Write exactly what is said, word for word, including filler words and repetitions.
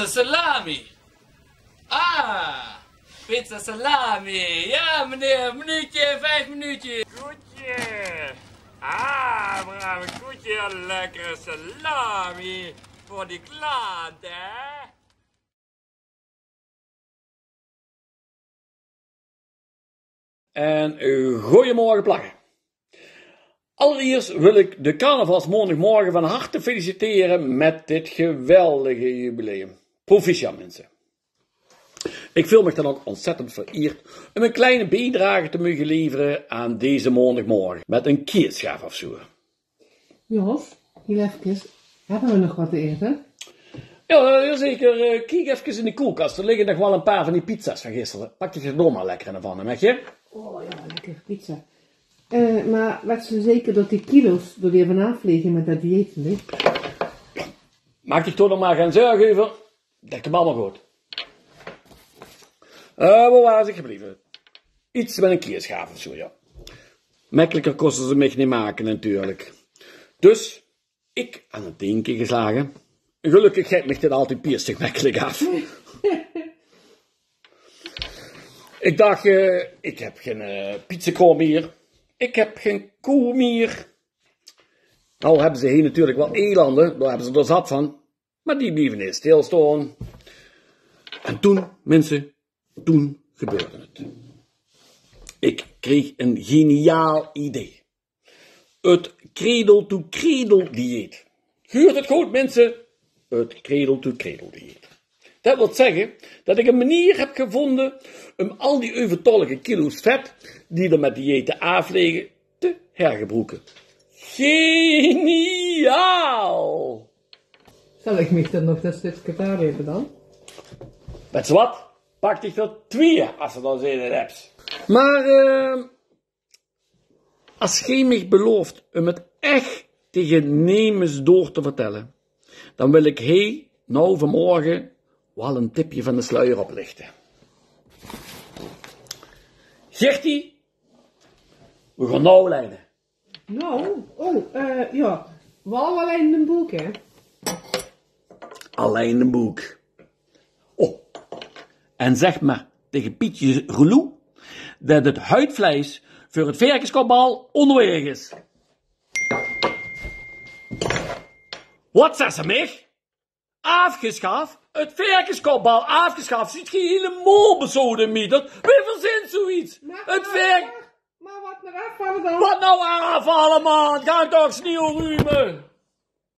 Salami. Ah, pizza salami. Ja, meneer, minuutje, vijf minuutjes. Goedje. Ah, braaf goedje. Lekkere salami voor die klant, hè? En, eh, goeiemorgen, Plagge. Allereerst wil ik de carnavalsmaondagmorgen van harte feliciteren met dit geweldige jubileum. Proficiat, mensen. Ik voel me dan ook ontzettend vereerd om een kleine bijdrage te mogen leveren aan deze maondagmorgen met een keersgaaf of zo. Jos, hiel efkes, hebbe we nog wat te ete? Ja, eh, jazeker. Eh, kiek efkes in de koelkast. Er liggen nog wel een paar van die pizza's van gisteren. Pak dich d'r dao maar lekker eine van, hè, Metje? Oh ja, lekker pizza. Eh, maar wets se zeker dat die kilo's d'r weer vanaaf vlege met dat dieet, hè? Maak dich dao nog maar gein zörg euver. Dat kump allemaol good. Eh, wo ware ze gebleve? Iets met een keersgaaf of zo, ja. Mekkeliker koste ze mich niet make, natuurlijk. Dus, ik aan het denken geslagen. Gelukkig geit mich dit altied piestig mekkelik af. Ik dach, eh, ik heb gein, eh, pizzakraom mier. Ik heb gein koe mier. Nou hebben ze hier natuurlijk wel elanden, daar hebben ze er zat van. Maar die blieve neet stilstaon. En toen, mensen, toen gebeurde het. Ik kreeg een geniaal idee. Het cradle-to-cradle dieet. Huurt het good, mensen? Het cradle-to-cradle dieet. Dat wil zeggen dat ik een manier heb gevonden om al die euvertollige kilo's vet die er met diëten afvliegen te hergebruiken. Geniaal! Zal ik mich dan nog dat stukje vergeven dan? Wets se wat? Pak dich d'r twieë, as se dan zin in hebs. Maar, eh, as geej mich belooft om het echt tegen nemes door te vertellen, dan wil ik hie nou vanmorgen wel een tipje van de sluier oplichten. Gertie, we gaan nou leiden. Nou, oh, eh, ja. Wel alleen een boek, hè? Alleen een boek. Oh, en zeg maar tegen Pietje Roeloe dat het huidvlees voor het verkenskopbal onderweg is. Wat zes se mich? Aafgeschaft? Het verkenskopbal aafgeschaft? Ziet geej hielemaol besodemieterd? Wie verzint zoiets? Het verk... Maar wat naar afvallen dan? Wat nou afvallen, man? Ga toch sneeuw ruimen?